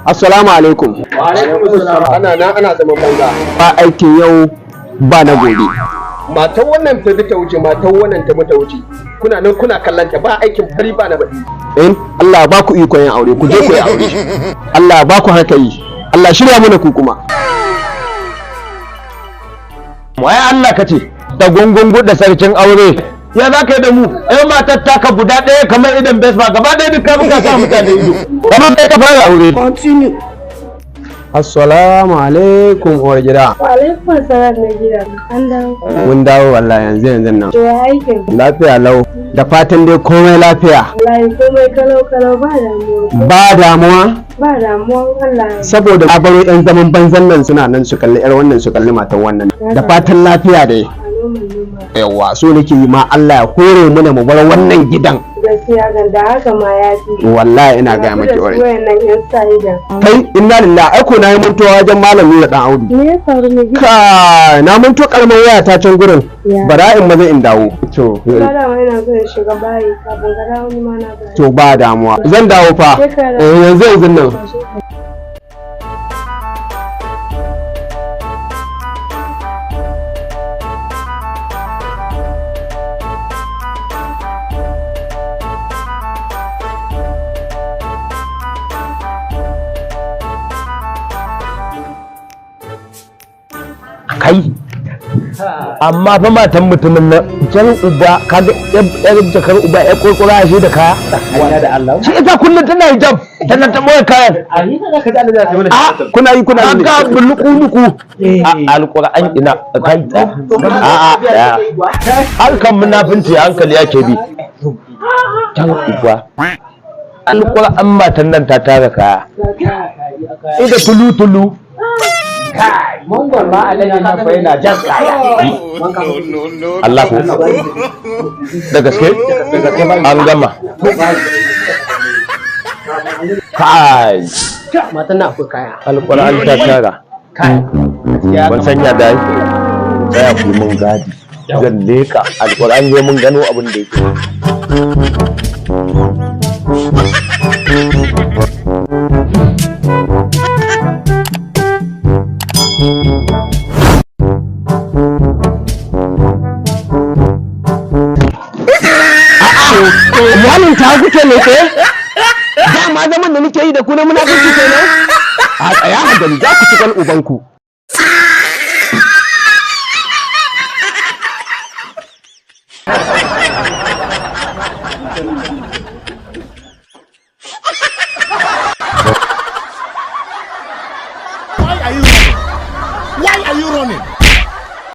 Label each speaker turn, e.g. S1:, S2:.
S1: Assalamu alaikum.
S2: Ana nan ana zaman banza.
S1: Ba aikin yau ba na gobe.
S2: Matan wannan ta bi ta wuce, matan wannan ta bi ta wuce, kuna nan kuna kallanta, ba aikin fari ba na baɗi.
S1: Eh, Allah ba ku ikon yin aure, ku je ku yi aure. Allah ba ku hankali. Allah shirya mana ku kuma.
S3: Wai Allah ka ce da gungun da sarkin aure ya za ka yi da mu? Ai matar taka guda ɗaya kamar idan besma, gaba ɗaya duk ka buka sa mutane ido kamar kai ka fara aure.
S1: Assalamu alaikum, uwar gida.
S4: Wa alaikum salam, mai gida. An dawo.
S1: Mun dawo wallahi, yanzu yanzu nan.
S4: To, ya aikin?
S1: Lafiya lau. Da fatan dai komai lafiya.
S4: Wallahi komai kalau kalau, ba damuwa.
S1: Ba damuwa.
S4: Ba damuwa, Allah ya.
S1: Saboda na baro 'yan zaman banzan nan suna nan, su kalli 'yar wannan, su kalli matan wannan. Da fatan lafiya dai.
S4: A noman noma.
S1: Yawwa, so nake yi ma Allah ya hore mana mu bar wannan gidan.
S4: Gaskiya kan da haka ma ya fi.
S1: Wallahi ina gaya maki
S4: Rabu da su
S1: ore.
S4: wayannan 'yan sa idan.
S1: Kai, inna lillahi, ai ko na yi mantuwa wajen malam Nura dan Audu.
S4: Me ya faru, mai gida?
S1: Ka na manto karamar waya ta can gurin.
S4: Ya.
S1: Bara in maza in dawo. To
S4: Ba dama, ina so in shiga bayi kafin ka dawo, ni ma na bayi.
S1: To, ba damuwa. Zan dawo fa.
S4: Sai ka dawo.
S1: Eh, yanzu yanzu nan.
S3: Kai, amma fa matan mutumin nan jan uba, kaga yar jakar uba, yar kurkura shi da kaya
S5: da Allah.
S3: Shi ita kullum tana hijab, tana ta boye kayan.
S5: A ni za ka ji Allah zai mana.
S3: A
S1: Kuna yi kuna yi.
S3: Kaga buluku luku a alquran, ina kai, a a harkan munafinci hankali yake bi. Jan uba, alquran matan nan ta tara kaya ida tulu tulu.
S5: Mangon ma alaji nan fa yana jan kaya.
S3: Allah ko da gaske an gama kai.
S2: Matan na akwai kaya.
S3: Alquran ta tara. Ban sanya da tsaya ku yi mun gadi, zan leka, alquran zai mun gano abin da yake.
S1: Iyalin ta kuke leƙe? Dama zaman da nake yi da ku na munafurci kenan? A tsaya a gani, za ku ci kwal ubanku.
S6: Why are you running? Why are you running?